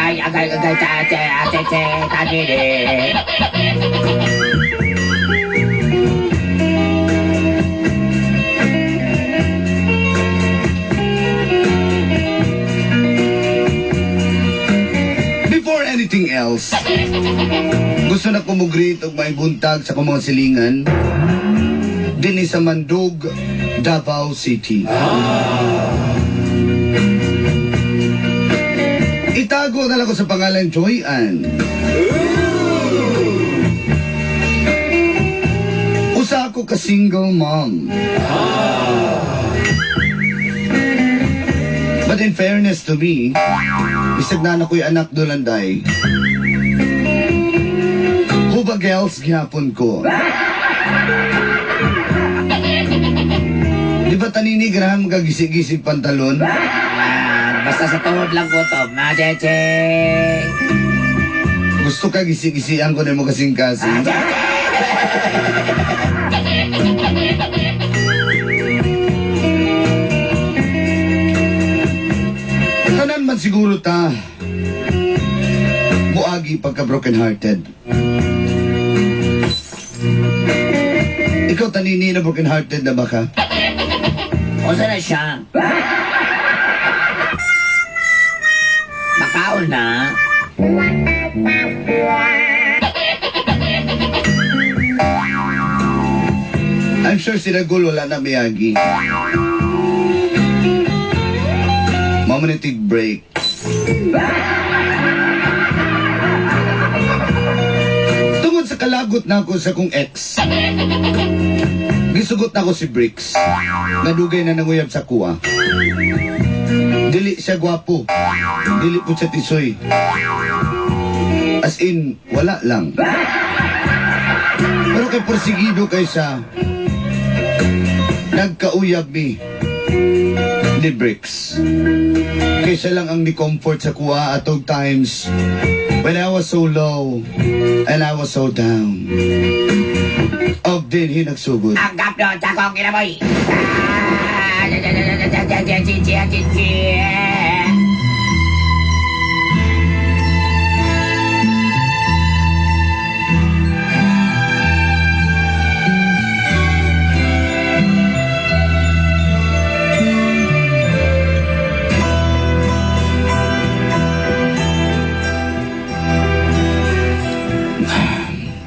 Agay, agay, agay, ta, te, ate, te, ta, te, te. Before anything else, gusto na ko mo-greet og may buntag sa akong mga silingan dinhi sa Mandug, Davao City. Itago na lang ko sa pangalan Joy Ann. Usa ako ka single mom. But in fairness to me, bisag na ko'y anak dolanday. Hubag else gihapon ko. Di ba tanini ganahan magkagisig-gisig pantalon? Ah, basta sa tuhod lang ko to. Macheche. Gusto ka gisig-gisian ko na mo kasing-kasing? Tanan man siguro ta muagi pagka broken hearted. Ikaw tanini na broken hearted na ba ka? Unsa na siya? Makaon na. I'm sure si Ragul wala na miyagi. Mama na tig break. Tungod sa kalagot na ako sa kong ex, gisugot na ako si Bricks. Nadugay na nanguyab sa kuwa. Dili siya gwapo. Dili po siya tisoy. As in, wala lang. Pero kay porsigido kay siya, nagkauyab mi ni Bricks. Kaysa lang ang ni-comfort sa kuwa at all times when I was so low and I was so down. Og din hinagsugod. Ang gapno, tsakong kinaboy. Ah, cha, cha, cha, cha, cha, cha, cha, cha, cha, cha.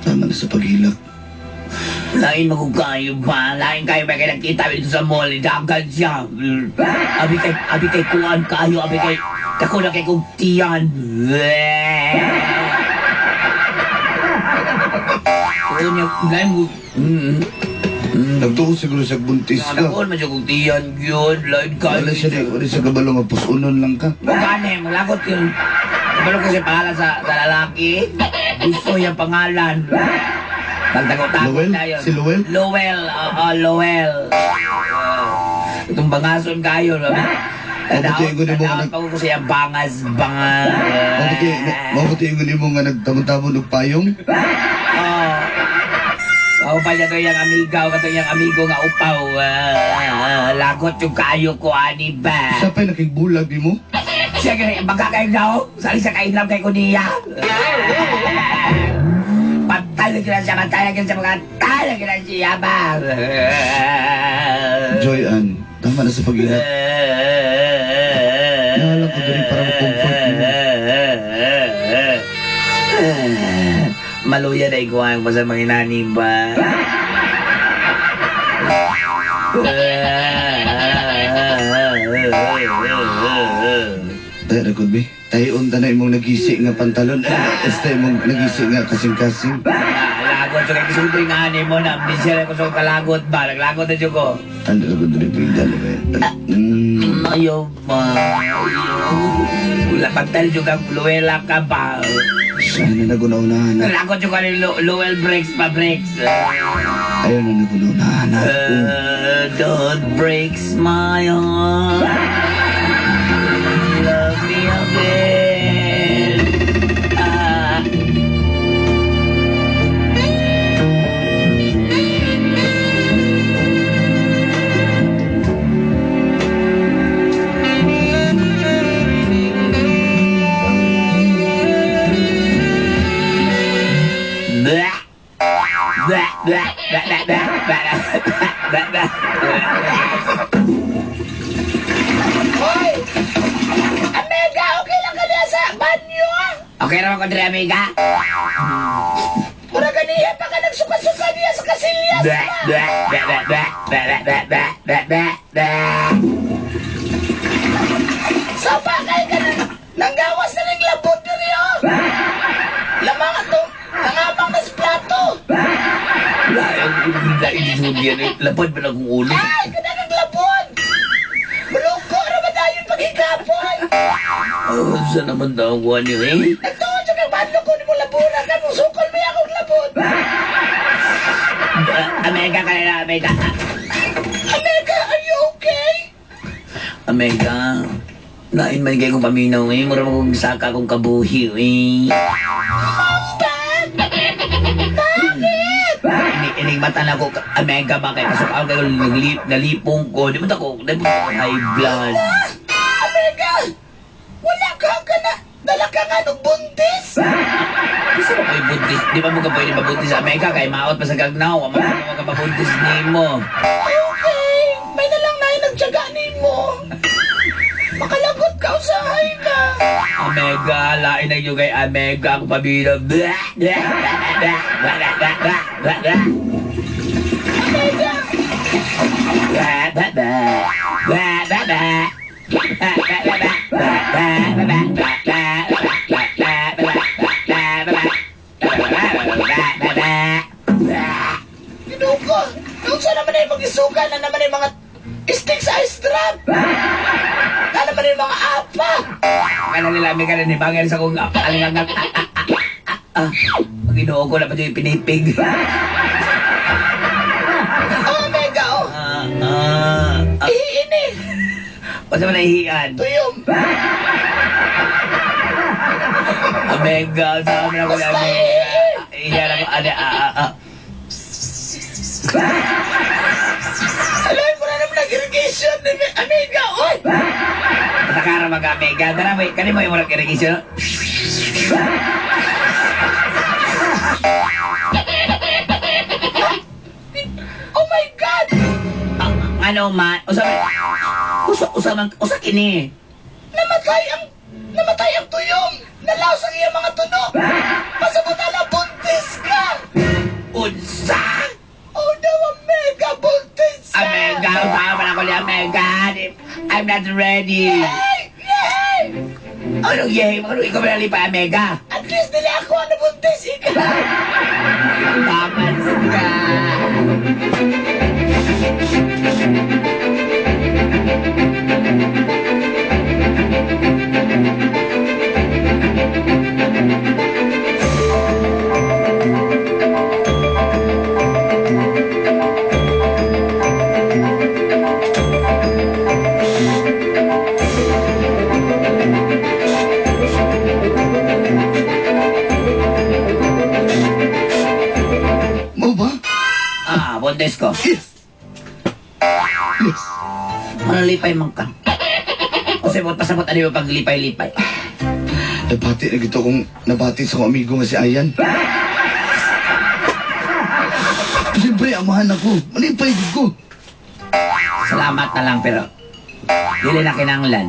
Tama na sa paghilak. Lain magugayo ba? Lain kayo ba kayo nagkita dito sa mall? Dagan siya. Abi kay kuan kayo, abi kay kako na kay kong tiyan. Kunya, lain mo. Nagtuo siguro sa buntis ka. Nakon man siya kong tiyan yun. Lain kayo. Wala siya di, wala siya kabalo nga pusunon lang ka. Magkano, malagot yun. Kabalo ko siya pangalan sa lalaki. Gusto yung pangalan. Pagtago-tago Lowell? na yun. Si Lowell? Lowell, oo, Lowell. Itong bangason kayo. Mabuti ko ni mo nga Tanaw pa ko siya bangas, bangas. Mabuti ko ni mo nga nagtamon-tamon og payong. Oo. Oo pa niya to yung amiga, o kato yung amigo nga upaw. Lagot yung kayo ko, ani ba? Siya pa'y nakigbulag di mo? Siya ganyan, magkakain daw. Sali sa kainlam kay Kunia. Patay na siya, patay na siya, patay na siya ba? Joy Ann, tama na sa paghilak. Nahalang ko diri para ma-comfort mo. Maluya na ikuha ko sa mga inani ba? Tayo na bi. Tayo unta na imong nagisi nga pantalon. Este imong nagisi nga kasing-kasing. Lagot so kay kisutoy nga ani mo na amnesia ko sa kalagot ba? Naglagot na jud ko. Ano na gud diri dali ba? Ayaw ba? Wala patal jud kang Luella ka ba? Sana na gunaw-unahan na. Naglagot jud ka ni Luel breaks pa breaks. Ayaw na nagunaw-unahan na. Don't breaks my heart. Love me again. Ah. Blah, blah, blah, blah, blah, blah, blah, blah. Hoy! Amiga, okay lang ka niya sa banyo ah! Okay naman ko diri, amiga. Mura ganiya pa ka nagsuka-suka niya sa kasilyas Blah, pa! blah, blah, blah, blah, blah, blah, blah, blah, blah, blah. Sapa kay ka na nanggawas na ning labot diri oh! Lamang ato, nangamang na sa plato! Lapad ba na akong ulo? Ay, kadagang labot! Mulungko ra ba dayon paghigapon? Oh, saan naman daw ang kuha niyo eh? Nagtuon siya kang badlo ko ni mo labura ka, musukol may akong labot! Amiga ka na, amiga. Amiga, are you okay? Amiga, lain man kayo kong paminaw eh. Mura mo kong saka kong kabuhi eh. Mamba! Bakit? Inigmata na ako, amiga ba kay pasok ako kayo nalipong ko. Di mo ako, di mo ako high blood. Amiga! Wala ka ka na! Dala ka nga ng buntis! Kasi ba ko'y buntis? Di ba mo ka pwede mabuntis, amiga? Kay maot pa sa gagnaw. Ama mo ka mabuntis nimo. Okay! May nalang na yung nagtiyaga nimo. Makalagot ka usahay na. Amega, lain na yun kay Amega ako pabira. Blah, blah, blah, blah, blah, blah, blah, blah, blah. Amiga! Blah, blah, blah. Blah, blah, blah. Blah, blah, blah, blah. Blah, blah, blah, blah, blah, blah, blah, blah, blah, blah, blah, blah, blah, blah, blah, blah. Ginuko! Nung saan naman ay mag-isuka na naman ay mga sticks ice drop! Na naman ay mga apa! Kala nila, Amega, na nibangin sa kong alingangang. Ah, ah, ah, ah, ah. Ginoo ko na pa yung pinipig. Oh, Amiga, oh! Ah, ah, ah. Ihiin eh! Basta mo nahihiyan. Tuyom! Amega, sama na ako ni Basta Amega. Iyan ako, ade, ah, ah, ah. Alay mo na naman nag-irrigation ni Amiga, oy! Patakara mag Amega. Tara mo, kani mo yung murag irrigation. Oh my God! Ah, ano man, usa man, usa, usa man, usa kini. Namatay ang tuyom! Nalaos ang iyang mga tunog! Pasabot ala, buntis ka! Unsa? Oh no, Amiga, buntis ka! Amega, usa man ako ni Amega. I'm not ready. Yay! Yay! Ano yay? Ano ikaw ba nalipa, Amega? At least nila ako ang nabuntis, ikaw! Papas ka. Mo ba? Ah, buntis ko. Yes! Yes! Ano lipay man ka? Kasi mo pasabot ano yung paglipay-lipay. Nabati na gito kong nabati sa akong amigo nga si Ayan. Siyempre, amahan ako. Malipay gid ko. Salamat na lang pero dili na kinanglan.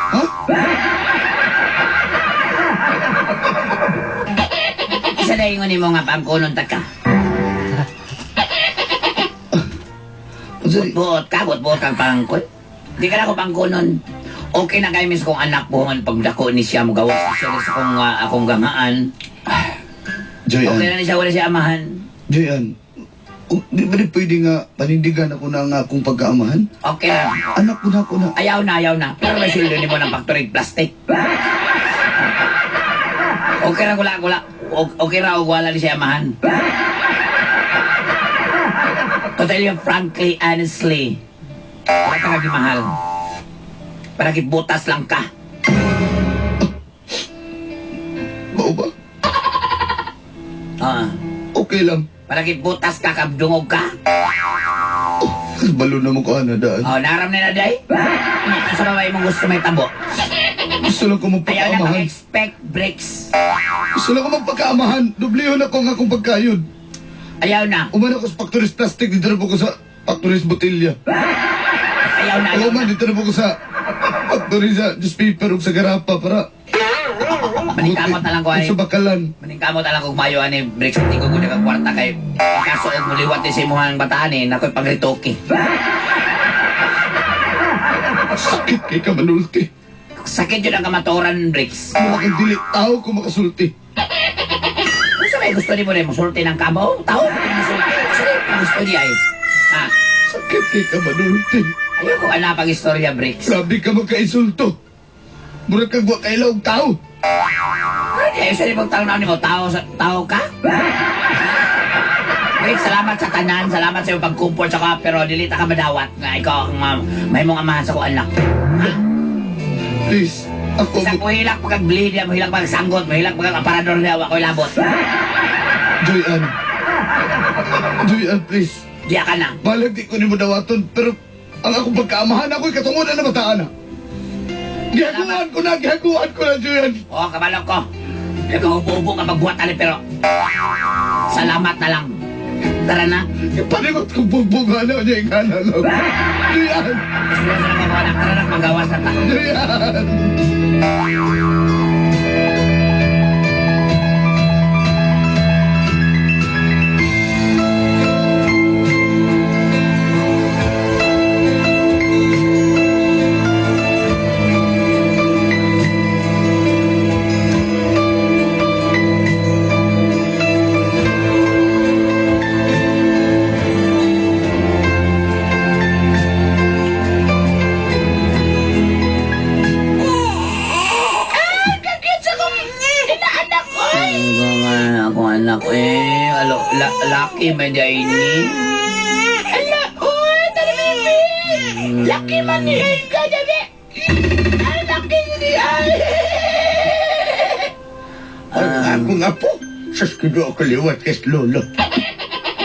Ha? Isa na ingon nimo nga pangkunon ta ka. Unsa di- Buot ka, buot kang pangkon. Di ka na ako pangkunon. Okay na kay mis kong anak po man pagdako ni siya mo gawas siya sa kong akong gamaan. Joyan. Okay na ni siya wala siya amahan. Joyan. Oh, di ba di pwede nga panindigan ako na nga akong pagkaamahan? Okay na. Anak ko na ako na. Ayaw na, ayaw na. Pero may sweldo ni mo ng factory plastic. Okay ra wala wala. Okay ra og wala ni siya amahan. To tell you frankly, honestly, wala ka mahal. Para kibutas lang ka. Mao ba? Ah, Okay lang. para kibutas ka, kabdungog ka. Balo na mo ko ana daan. Oh, naram na na day. Sa babae mong gusto may tabo. Gusto lang ko Ayaw na magpakaamahan. mag-expect breaks. Gusto lang ko magpakaamahan. Dublihon ako ang akong pagkayod. Ayaw na. Umano ko sa factories plastic, dito na po ko sa factories botilya. Ayaw na, ayaw Ako man, na. dito na po ko sa factory sa newspaper ug sa garapa para Maningkamot na lang ko ug ani. sa bakalan. Maningkamot na lang kung mayo ani Bricks, hindi ko gud kwarta kay kaso og muliwat ni sa imuhang bataan eh, nakoy pangritoke. Sakit kay ka manulti. Sakit yun ang kamatuoran, Bricks. Mura kang dili tao kung makasulti. Kung sa may gusto ni mo rin, musulti ng kamo, tao mo rin musulti. Sa may gusto niya eh. Ha? Sakit kay ka manulti. Ayoko ka pag istorya, Bricks. Grabe ka magkainsulto. Mura kang wa kailaw og tao. Ano niya, isa rin tao na mo, tao, tao ka? Bricks, salamat sa tanan, salamat sa iyong pag-comfort sa ka, pero dili ta ka madawat na ikaw ang may mong amahan sa ko anak. Ha? Please, ako Sa muhilak pagkag-bleed, muhilak pagkasanggot, muhilak pagkag-aparador niya, ako'y labot. Joy Ann. Joy Ann, please. Diya ka na. Balag di ko ni mo dawaton, pero ang akong pagkaamahan ako'y katungunan na bataan na. Gihaguan ko na, Joy Ann. Oo, kabalo ko. Nagkahubo-ubo ka magbuhat ani pero salamat na lang. Tara na. Ipanikot kong bugbungan na niya yung lang. Joy Ann! Seryoso na mga anak. Tara na, magawas na ta. Joy Ann! Ay, kakit sa kong inaanak ko. Ako anak eh. Alo, la, laki man di ay ni. Ala, oy, tara baby. Laki man ni ay ka dali. Ay, laki ni ay. Ang akong apo, sus kuno ako liwat kes lolo.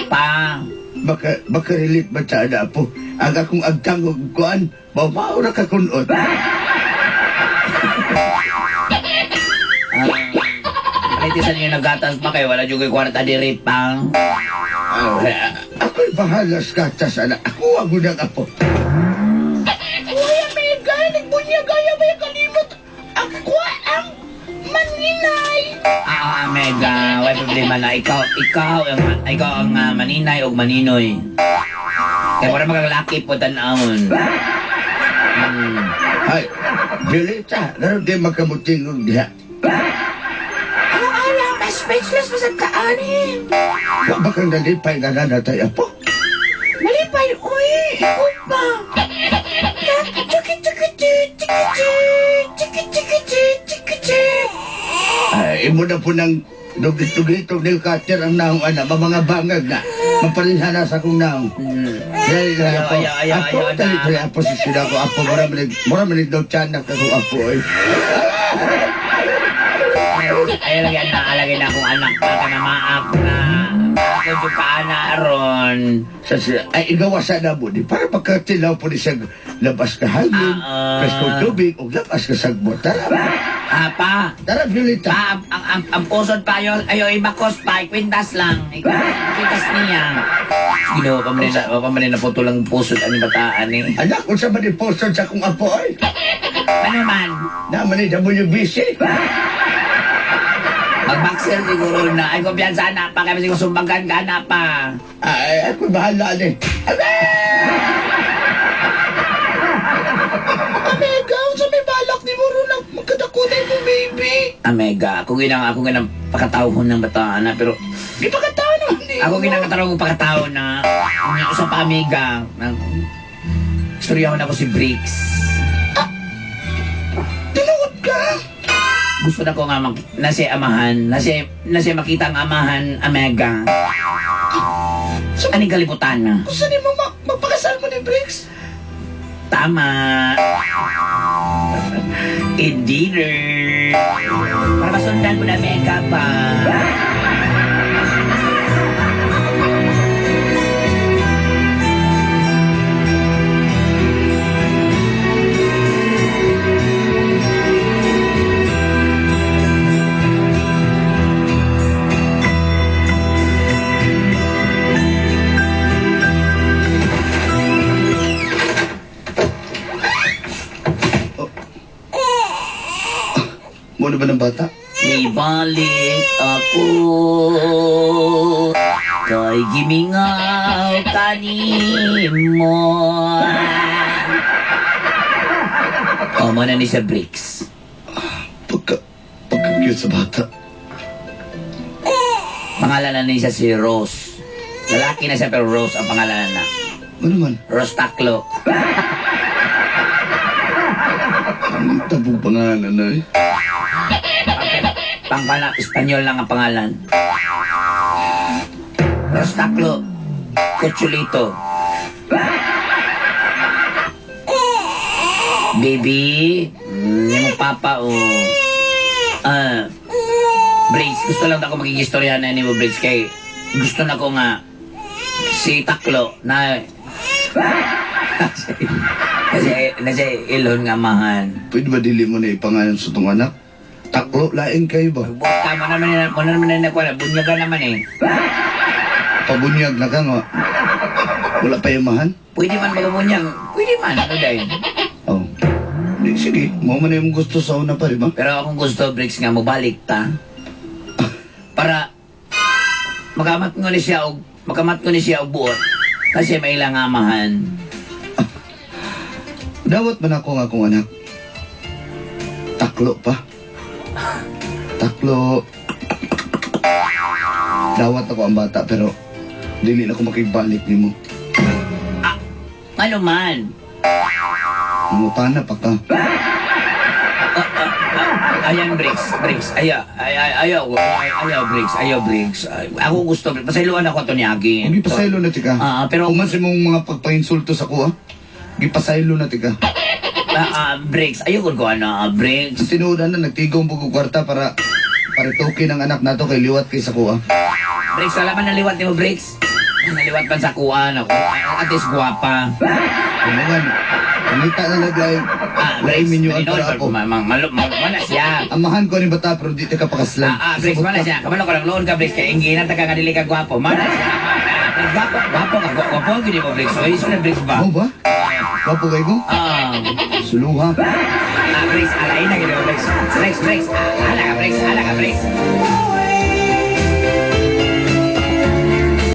Pa. Baka, baka relate ba sa ana apo? Ang akong agtang og kuan, mao ra ka kunot. Ah, Palitisan niyo nagatas pa kayo. Wala juga kwarta diri pa. Ah, ako'y bahala sa gatas, ana. Ako ang unang apo. Uy, amiga, nagbunyag kaya ba yung kalimot? Ako ang maninay. Ah, Mega, wala problema na. Ikaw ang maninay o maninoy. Kaya wala magaglaki po tanawon. Ay, Violeta, naroon di makamuting og diha. Ang alam, mas speechless pa sa kaani. Wa ba kang nalipay nga nanatay, apo? Malipay, uy, ikaw pa. Tiki tiki tiki tiki tiki tiki tiki tiki. Ay, imo na po ng dugit-dugitog ni cutter ang naong ana, mga bangag na. Mapalinhana sa akong naong. Dali na Ayaw, apo. ayaw, ayaw, Apo, ayaw dali, na. dali, apo, sisira ko. Apo, mura manig daw tiyanak ako, apo. Ay. Ay, lagi na, alagay na akong anak pa, kanamaak na. Ako yung kaana aron. Sa siya, ay, igawasan na mo ni para makatilaw po ni siya labas ka hangin, Ah, ah. preskong tubig, o labas ka sagbot. Tara, Ah, pa. tara, Violeta. Pa, ang pusod pa, ayo, ayo, ibakos pa, ikwintas lang. Ikwintas niya. Ginawa pa man na, pa man na putol ang pusod ani bataan eh. Anak, kung sa man iposod sa akong apo, ay. Ano man? Naman ni WBC. Mag-boxer siguro na. Ay, kumpiyansa na pa. Kaya siguro sumbagan ka na pa. Ay, ako'y bahala ni. Amiga, sa may balak ni mo ron ang magkadakunay mo, baby. Amega, ako ginang pakatawhon ng bataan na. Pero Di pa katao naman eh. ako ginang katarong pakatao na. Unya sa pa, amiga. Istoryahon ako si Briggs. Tinuod ka. Gusto na ko nga na siya amahan, na siya makita ang amahan, Amega. So, Aning kalibutan na. gusto ni mo magpakasal mo ni Briggs? Tama. Indeed. Para masundan mo na Mega pa. bata. Ibalik ako kay gimingaw kanimo. Oh, mo na ni siya, Bricks. Pagka cute sa bata. Pangalan na ni siya si Rose. Lalaki na siya pero Rose ang pangalan na. Ano man? Rose Taklo. Ang tabong pangalan na eh. Pangpala, Espanyol lang ang pangalan. Rose Taklo. Kutsulito. Baby, yung papa, oh. Ah, Briggs, gusto lang ako maging istorya na ni mo, Briggs, kay gusto na ko nga si Taklo na kasi nasa ilon nga mahan. Pwede ba dili mo na ipangalan sa itong anak? Taklo, lain kayo ba? Tama naman mo naman na kuha, bunyaga naman eh. Pabunyag na ka nga. Wala pa yamahan? Pwede man magabunyag, pwede man, ano dahil. Oh. Di, sige, mo man na yung gusto sa una pa, di ba? Pero akong gusto, Briggs, nga mobalik ta. Para makamat ko ni siya og buot. Kasi may ilang amahan. Dawat man ako nga akong anak. Taklo pa. Taklo. Dawat ako ang bata pero dili na ako makigbalik nimo. Ano man? Mangutana pa ka. Ayan, Briggs, Briggs. Ayaw, ay, ayaw, ay, ayaw, Briggs, ayaw, Briggs. Ay, ako gusto, Briggs. Pasayloan ako ito ni Agin. Gipasaylo na tika. Ah, pero Kung man sa mong mga pagpainsulto sa kuha, gipasaylo na tika. Briggs, ayaw ko ano, Briggs. Sa tinuod na nagtigong po ko kwarta para paritokin ang anak nato kay liwat kay sa kuha. Briggs, wala man naliwat ni mo, Briggs. Naliwat man sa kuha, ako. At least guwapa. Ano man, pangita na naglaing Ah, laing Briggs, minyuan para ako. Mana siya. Amahan ko ni bata pero di ka pakaslan. Briggs, mana siya. Kamalo ka lang loon ka, Briggs. Kaya ingginan ta ka nga dili ka gwapo. Mana siya. Briggs, gwapo, gwapo ka, gwapo, gwapo, gini mo, Briggs. Oy, so na, Briggs ba? Mo ba? Gwapo kay ko? Suluha. Briggs, alain na gini mo, Briggs. Briggs, Briggs. Ala ka, Briggs, ala ka, Briggs.